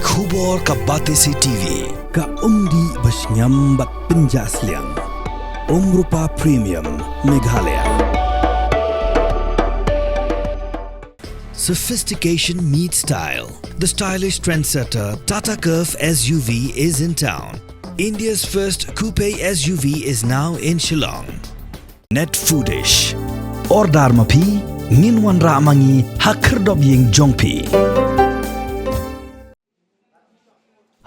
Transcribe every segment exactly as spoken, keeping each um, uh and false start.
Khubor ka Batesi T V. Ka umdih ba shngiam bad pynjah sliang. Umrupa Premium, Meghalaya. Sophistication meets style. The stylish trendsetter Tata Curvv S U V is in town. India's first coupe S U V is now in Shillong. Net Foodish. Order ma phi, ngin wanrah ma ngi ha khyrdop ïing jong phi.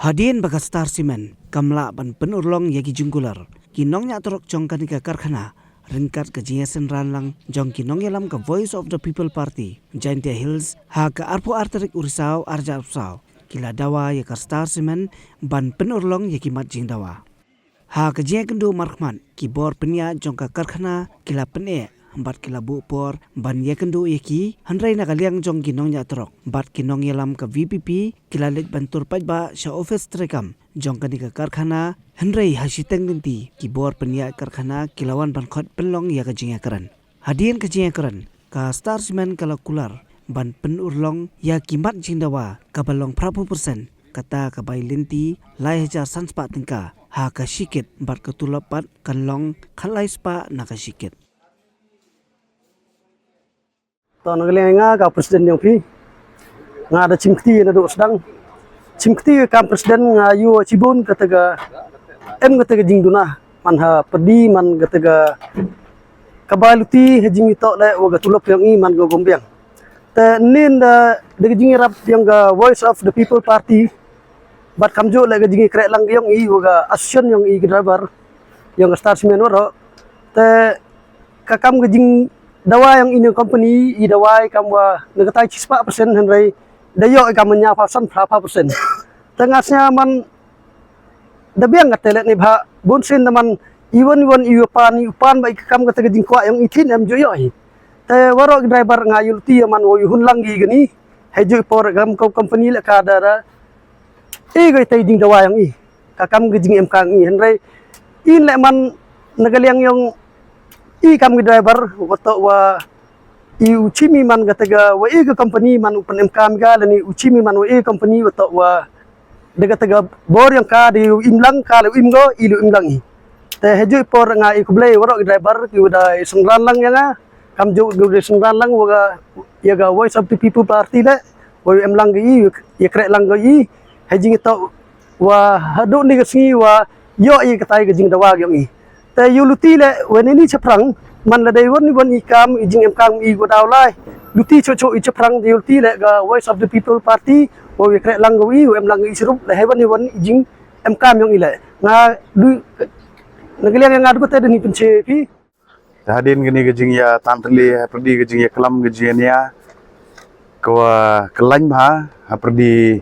Hadien ba ka Star Cement kam lah ban pynurlong ïa ki jingkular, ki nongñiah truck jong kane ka karkhana, ryngkat ka jingïasynran lang jong ki nongïalam ka Voice of the People Party Jaintia Hills, ha ka arphew ar tarik u Risaw arhajar arphew saw, ki la dawa ïa ka Star Cement ban pynurlong ïa ki mat jingdawa. Ha ka jingïakynduh markhmat, ki bor pynïaid jong ka karkhana ki la pyneh bad ki la buh por ban ïakynduh ïa ki, hynrei na ka liang jong ki nongñiah truck bad ki nongïalam ka V P P ki la leit ban tur paidbah sha ophis treikam jong kane ka karkhana, hynrei ha shiteng lynti ki bor pynïaid karkhana ki la wan ban khot pynlong ïa ka jingïakren. Hadien ka jingïakren, ka Star Cement ka la kular ban pynurlong ïa ki mat jingdawa kaba long phra phew percent, kata ka bai lynti lai hajar san spah tyngka ha ka shi kit bad ka tulop pat kan long khatlai spah na ka shi kit. To, na ka liang nga ka president jong phi, nga da chim kti naduh sdang. Chim kti ka kam president nga ïoh shibun kata ka, em kata ka jingduna man ha pyrdi, man kata ka, ka bai luti ha jingïatoh leh wa ka tulop jong i man ka gombiang. Te nin da, da ka jingïarap jong ka Voice of the People Party bad kamjooh leh ka jingïakren lang jong i wa ka association jong i ka driver jong ka Star Cement waroh. Te ka kam ka jingdawa jong i na company, i dawa i kam wa na kata shi spah percent, hynrei da ïoh i kam hynñiaw phew san, phra phew percent. Te nga sngew man da biang kata leh ni bha, bun sien da man i wan i wan i u pan, i u pan ba i ka kam kata ka jingkwah jong i thin em ju ïoh i. Te waroh ki driver nga ïoh luti ïa man wa ïoh hun lang i kani. Hei ju i por kam ka company leh ka da da i ka i te jingdawa jong i, ka kam ka jingem ka jong i, hynrei i leh man na ka liang jong i kam ki driver, wa toh wa i u chim i man kata ka wa i ka company man u pynem kam ka, lane u chim i man wa i company wa toh wa da kata ka bor jong ka da u im lang, ka leh u im ko, i leh u im lang i. Te ha ju i por nga i khublei waroh ki driver ki wa da i synran lang ïa nga, kamjooh ki wa da i synran lang wa ka, ïa ka Voice of the People Party leh, wa ïoh em lang ka i, ïakren lang ka i ha jingïatoh wa haduh ni ka sngi wa ïoh i kata ka jingdawa ka jong i. Te ïoh luti leh wa ni ni chaphrang, man la dei wan ni wan i kam, i jingem kam i ko daw lai. Luti choh choh i chaphrang, ïoh luti leh ka Voice of the People Party wa ïakren lang ka i, wa em lang i chirup leh ha wan ni wan i jingem kam jong i leh. Nga du, na ka liang nga du kata da ni pynche phi. Te hadien kani ka jingïa tan tylli, ha pyrdi ka jingïaklam, ka jingïania ka wa kyllain bha ha pyrdi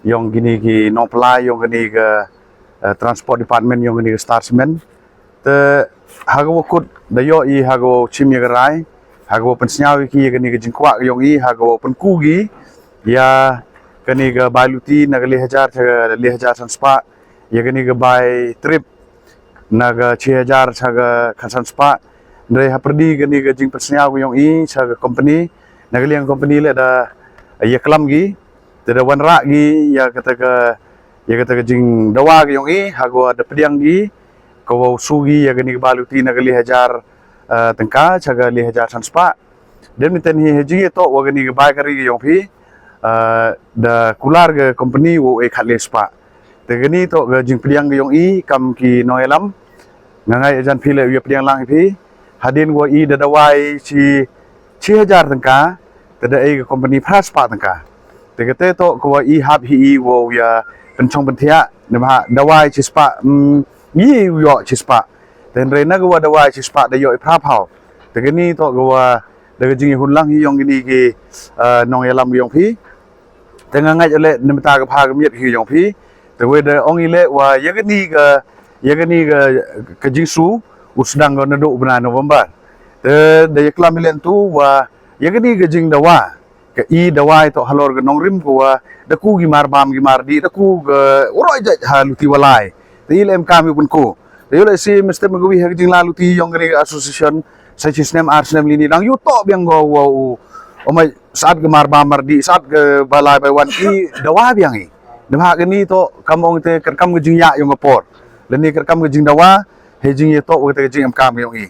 jong kini ki nongpynlait jong kani ka, eh, transport department jong kani ka Star Cement. Te ha ka wa kut da ïoh i, ha ka wa chim ïa ka rai, ha ka wa pynsngew ïa ki ïa kani ka jingkwah ka jong i, ha ka wa pynku ki ïa kani ka bai luti na ka lai hajar sha ka lai hajar san spah, ïa kani ka bai trip na ka shi hajar sha ka khatsan spah. Hynrei ha pyrdi kani ka jingpynsngew ka jong i sha ka company, na ka liang company leh da ïaklam ki, te da wanrah ki ïa kata ka, ïa kata ka jingdawa ka jong i, ha ka wa da pdiang ki ka wa u shu ki ïa kani ka bai luti na ka lai hajar, eh, tyngka sha ka lai hajar san spah. Dei mynta hi ha jingïatoh wa kani ka bai kari ka jong phi, eh, da kular ka company wa u e khatlai spah. Te kani toh ka jingpdiang ka jong i kam ki nongïalam. Nga ngeit jan phi leh u ïa pdiang lang i phi. Hadien wa i da dawa i shi, shi hajar tyngka, te da e ka company phra spah tyngka. Te kata toh ka wa i hap hi i wa u ïa pynchong pynthiah, namar dawa i shi spah, mm, i u ïoh shi spah. Te hynrei na ka wa dawa i shi spah da ïoh i phra phew. Te kani toh ka wa da ka jingïahun lang hi jong kini ki, eh, nongïalam ka jong phi. Te nga ngeit leh na mynta ka pha ka miet hi jong phi. Te wei da ong i leh wa ïa kani ka, ïa kani ka, ka jingsu u sdang ka naduh u bnai November. Te da ïaklam i leh tu wa ïa kani ka jingdawa, ka i dawa i toh halor ka nongrim ka wa da ku ki marbam ki mardih, da ku ka waroh jait ha luti walai. Te i leh em kam i pun ku. Te ïoh leh shi mesti mengwi ha ka jingla luti jong kani ka association sa shi snem ar snem lini dang ïoh toh biang ko wa u, o mai, sat ka marbam mardih, sat ka balai bai wan i dawa biang i. Namar kane to kam ong te kyrkam ka jingïaid ïong ka por, lane kyrkam ka jingdawa, hei jingïatop kata ka jingemkam ïong i.